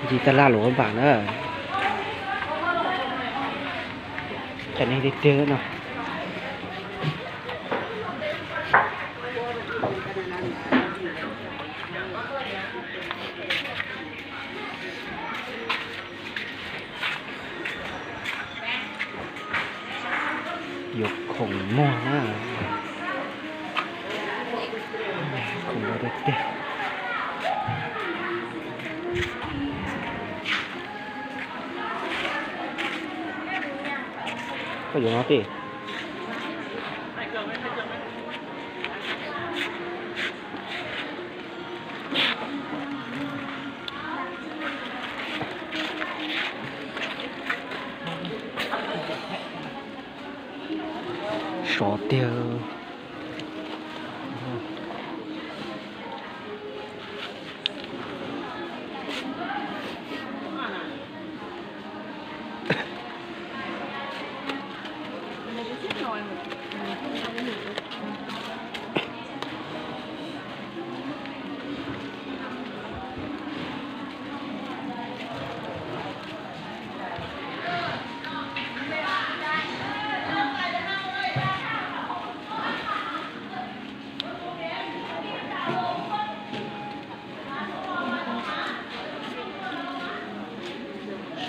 Li taj laj luam npam na. Cov neeg tiag tiag no. Yuav khoom muag na. Khoom ntau tiag tiag. Koj yuav no tij. Sov tiag.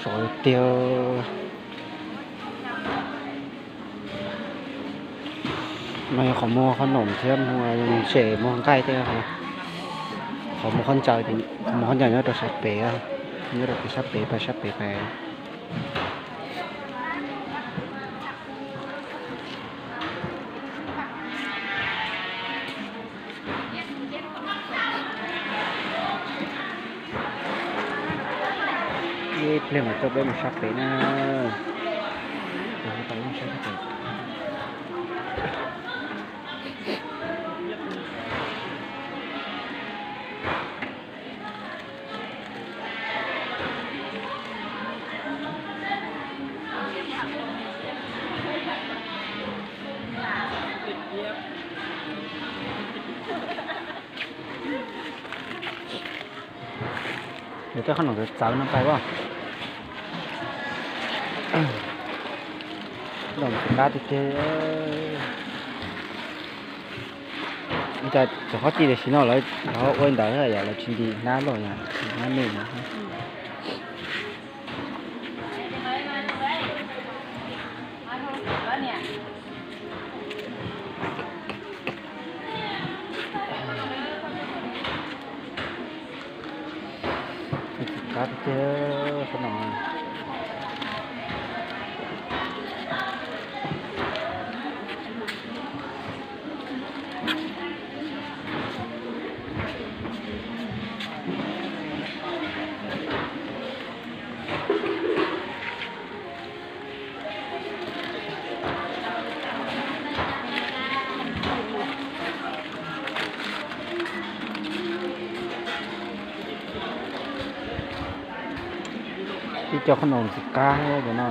Sov tiag. No yog qhov muag qhob noom thiab muag ntses muag nqaij tej. Qhov muag qhob ncaws, qhov muag qhob ncaws nyob rau sab pem, nyob rau pem sab pem, pais sab pem pais. Ib pliag mas coj peb mus sab pem na. Yog tej qhob noom txawv txawv no pais as. Noom tsis qab tiag tiag. Cas cov qhob tij tam sim no lawv ua li ntawd yom, lawv tsis nti hnab loj yom, nti hnab me no. Qab tiag tiag qhob noom. Ib co qhob noom ntxim qab cov no.